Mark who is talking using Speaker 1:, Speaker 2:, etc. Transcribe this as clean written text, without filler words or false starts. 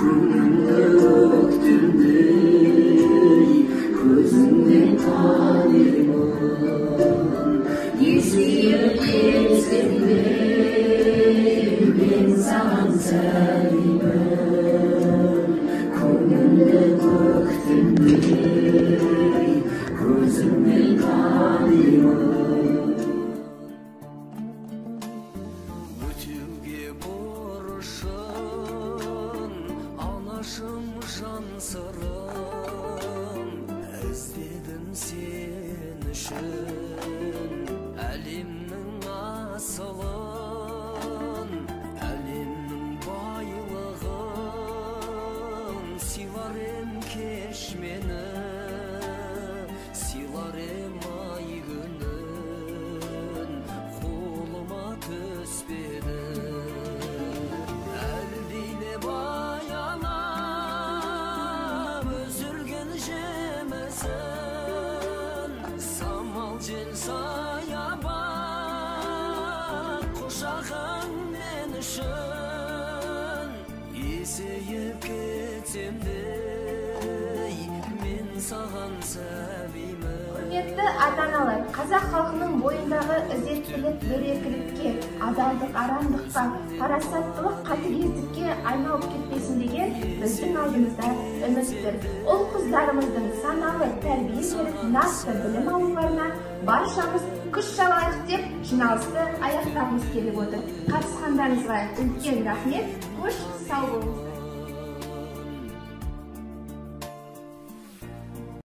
Speaker 1: Көңілді көктемдей, көзіңнен танимын. Есейіп кетсем де, мен саған сәбимін. Көңілді көктемдей, көзіңнен танимын.
Speaker 2: Өтеуге борышын, анашым, жан сырын іздедім сен үшін. Әлемнің асылын, әлемнің байлығын сыйлар ем, кеш мені, сыйлар ем ай күнін, қолыма түспеді. Әлдилеп аялап үзілген жемісін, самал жел саябақ құшағың мен үшін. Есейіп кетсем де, мен саған сәбимін.
Speaker 3: Құрметті ата-аналар, қазақ халқының бойындағы ізеттілік дөрекілікке, адалдық арамдыққа, парасаттылық қатыгездікке айналып кетпесін деген біздің алдымызда үміт тұр. Ұл қыздарымыздың саналы тәрбие беріп, нақты білім алуларына баршамыз күш салайық деп жиналысты аяқтағымыз келіп отыр. Қатысқандарыңызға үлкен рахмет. Қош, сау болыңыздар.